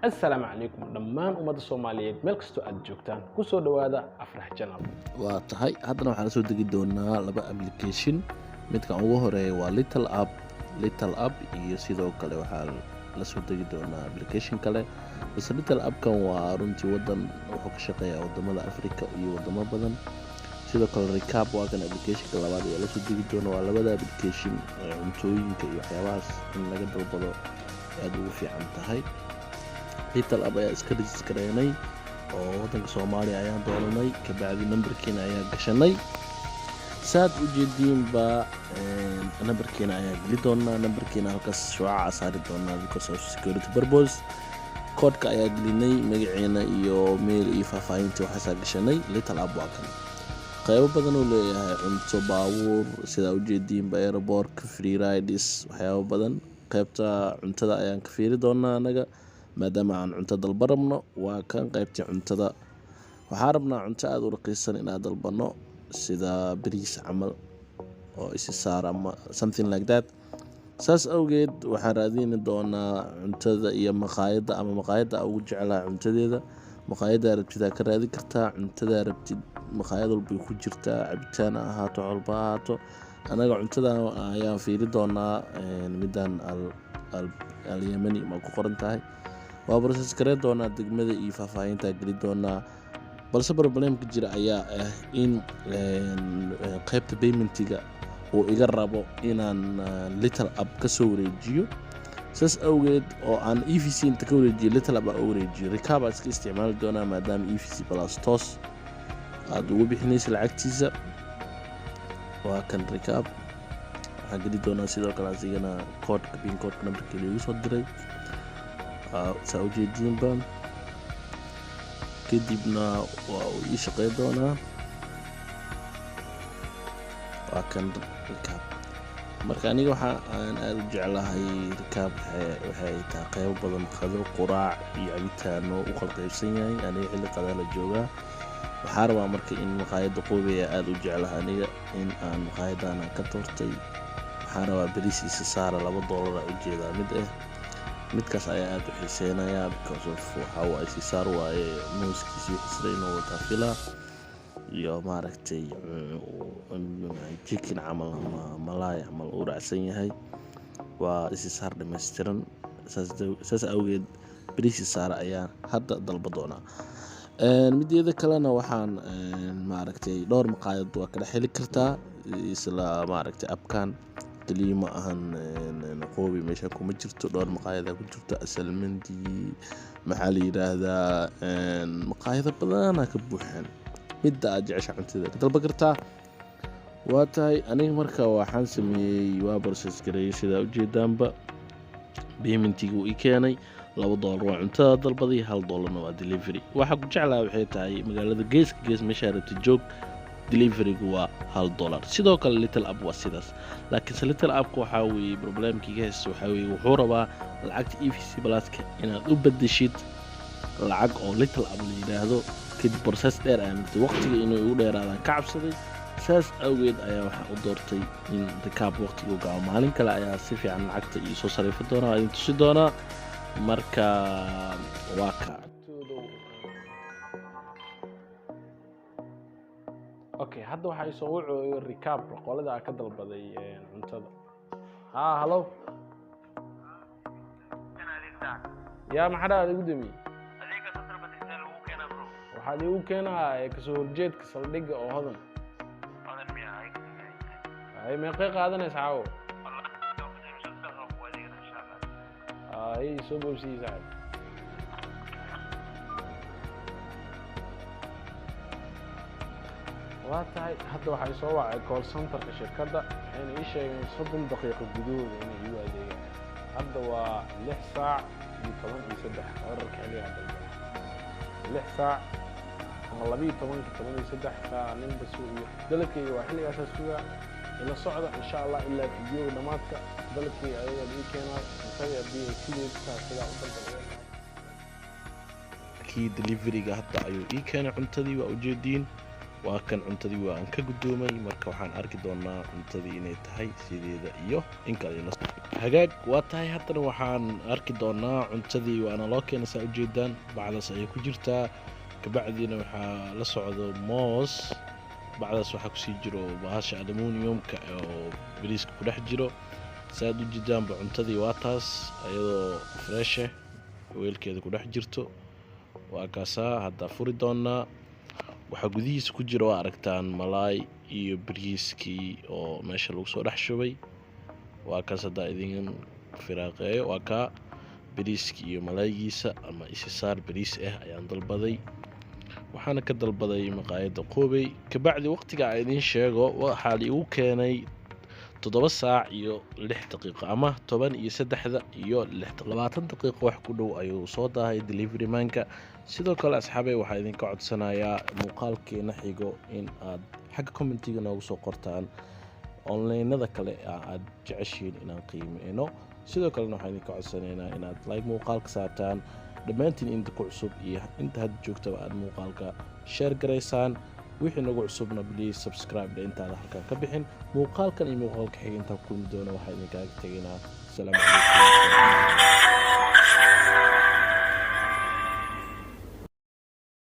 Assalaamu calaykum dhammaan ummadda Soomaaliyeed meel kastoo aad joogtaan, kusoo dhowaada Afrax Channel. Waa tahay, haddana waxaan la soo degi doonaa laba application. Midkan ugu horeeya waa Little App, Little App, iyo sidoo kale waxaa la soo degi doonaa application kale. Balse Little Appkan waa runtii wadan wuxuu ka shaqeeyaa wadamada Africa iyo wadamo badan. Sidoo kale Rikaab waa kan applicationka labaad ayaa lasoo degi doona. Waa labada application ee cuntooyinka iyo waxyaabahaas in laga dalbado aada ugu fiican tahay. Little App ayaa iska register gareynay oo wadanka Soomaaliya ayaan dooranay, kabacdi nambarkiina ayaa gashanay. Saad u jeediinba, nambarkiina ayaa geli doonaa, nambarkiina halkaas shucaca saari doonaa because of security purpose. Koodhka ayaa gelinay, magaciina iyo mail iyo faahfaahintii waxaasaa gashanay. Little App waa kan, qeybo badan uu leeyahay: cunto, baabuur, sidaa ujeediinba, airportka, free rides, waxyaabo badan. Qeybta cuntada ayaan ka fiiri doonaa anaga, maadaama aan cunto dalba rabno. Waa kan qeybtii cuntada. Waxaan rabnaa cunto aada u raqiisan inaan dalbano, sida bariis camal oo isi saar ama something like that. Saas awgeed waxaan raadini doonaa cuntada iyo maqaayadda ama maqaayadda ugu jeclaha cuntadeeda. Maqaayaddaa rabtid aa ka raadin kartaa cuntadaa rabtid, maqaayad walbay ku jirtaa, cabitaan ha ahaato, walba ha ahaato. Anaga cuntada ayaan fiiri doonaa. Midaan Alyamani ma ku qoran tahay, waa process gareyn doonaa, degmada iyo faahfaahintaa geli doonaa. Balse problemka jira ayaa ah in qeybta paymentiga uu iga rabo inaan Little App kasoo wareejiyo. Saas awgeed oo aan EVC inta ka wareejiyo Little App aan u wareejiyo, Rikaab aa iska isticmaali doonaa, maadaama EVC Plus toos aada ugu bixinaysa lacagtiisa. Waa kan Rikaab. Waxaan geli doonaa sidoo kale asigana koodhka, pin koodhka, nambarkii laigu soo diray, saa ujeediinba. Kadibna waa uu ii shaqey doonaa. Waa kan Rikaab. Marka aniga waxa aan aada u jeclahay Rikaab waxay tahay qeybo badan, qado, quraac iyo cabitaano u kala qeybsan yahay. Aniga xilli qadaa la joogaa. Waxaa rabaa marka in maqaayadda Qoobey aada u jeclahay aniga in aan maqaayadan aan ka doortay. Waxaan rabaa bariis isa saara $2 a ujeedaa mid ah. Midkaas ayaa aada u xiiseynayaa because of waxa waaye sisaar waaye, muuskiisa wixisra inuu wataa filaa iyo maaragtay chicken camal ama malaay camal uu raacsan yahay. Waa isisaar dhammaystiran. Saas awgeed bariis isaar ayaan hadda dalba doonaa. Mideeda kalena waxaan maaragtay dhowr maqaayad waa ka dhex heli kartaa isla maaragtay appkan keliya. Ma ahan Qoobi meesha kuma jirto, dhowr maqaayada ku jirto. Asalmandi maxaa la yiraahdaa, maqaayado badanaa ka buuxaan. Midda aad jecesha cuntada ka dalba kartaa. Waa tahay, aniga marka waxaan sameeyey waa process gareeyay. Sidaa ujeedaanba, paymentigii uu ii keenay $2 waa cuntada dalbaday, $1na waa delivery. Waxaa ku jeclaa waxay tahay magaalada geeska gees meeshaa rabta joog, deliverygu waa $1. Sidoo kale Little App waa sidaas, laakiinse Little Appka waxaa weeye problemkiiga haysta waxaa weeye wuxuu rabaa lacagta EVC Pluska inaad u bedeshid lacag oo Little App la yidhaahdo. Kadib process dheer ayaa martay, waqtiga inuu igu dheeraadaan ka cabsaday. Saas awgeed ayaa waxaa u doortay in Rikaab waqtigu gabo. Maalin kale ayaa si fiican lacagta iyo soo sariifo doonaa, waa idin tusi doonaa. Marka waa ka Okay, hadda waxaa isoo wucooyo Rikaab, qolada ka dalbaday cuntada. Ha, hello, yaa maxaa dhaada gudoomiye? Waxaad iigu keenaa kasoo horjeedka saldhigga oo Hodan. Ay meeqay qaadanaysa caawo? Ay soo boobsiiyey saaxib. Waa tahay, hadda waxaa isoo wacay call centerka shirkadda, waxayna ii sheegeen 30 daqiiqo gudahooda inay iigu adeegaan. Hadda waa 6 saac iyo 13, wararka xilligaa dalbada 6 saac ama 12-ka 13 saac ninba suugiyo dalabkayga waa xilligaasaa sugaa. Ila socda insha Allah ilaa fiidiyowga dhammaadka. Dalabkayga ayagaa ii keenaay cuntadii haddii ay sideed tahay sidaa u dalbada. Kii deliveryga hadda ayuu ii keenay cuntadii, waa ujeediin. Waa kan cuntadii, waa aan ka guddoomay. Marka waxaan arki doonaa cuntadii inay tahay sideeda iyo in kale. Hagaag, waa tahay. Haddana waxaan arki doonaa cuntadii, waana loo keenay. Saa ujeedaan, bacdaas ayay ku jirtaa. Kabacdiina waxaa la socdo moos. Bacdaas waxaa kusii jiro bahasha aluminiumka oo bariiska ku dhex jiro. Saaad u jeedaanba, cuntadii waa taas, iyadoo fresh ah, weelkeeda ku dhex jirto. Waa kaasaa. Hadda furi doonaa. Waxaa gudihiisa ku jira, waa aragtaan, malaay iyo bariiskii oo meesha lagu soo dhex shubay. Waa kaas. Haddaa idin firaaqeeyo, waa kaa bariiski iyo malaaygiisa ama isisaar bariis ah ayaan dalbaday, waxaana ka dalbaday maqaayadda Qoobey. Kabacdi waqtiga aan idiin sheego, waxaa la igu keenay 7 saac iyo 6 daqiiqo ama 13:06, 20 daqiiqo wax ku dhow ayuu soo daahay delivery manka. Sidoo kale, asxaabey, waxaa idinka codsanayaa muuqaalkeena xigo in aad xagga commentiga noogu soo qortaan onlinada kale aad jeceshihiin inaan qiimeyno. Sidoo kalena waxaan idinka codsanaynaa inaad like muuqaalka saartaan dhammaantiin, inta ku cusub iyo inta hadda joogtaba aad muuqaalka share garaysaan. Wixii nagu cusubna, please subscribe dhe intaada halkan ka bixin. Muuqaalkan iyo muuqaalka xiga intaan ku kulmi doono, waxaa idinkaaga tegaynaa asalaamu calaykum.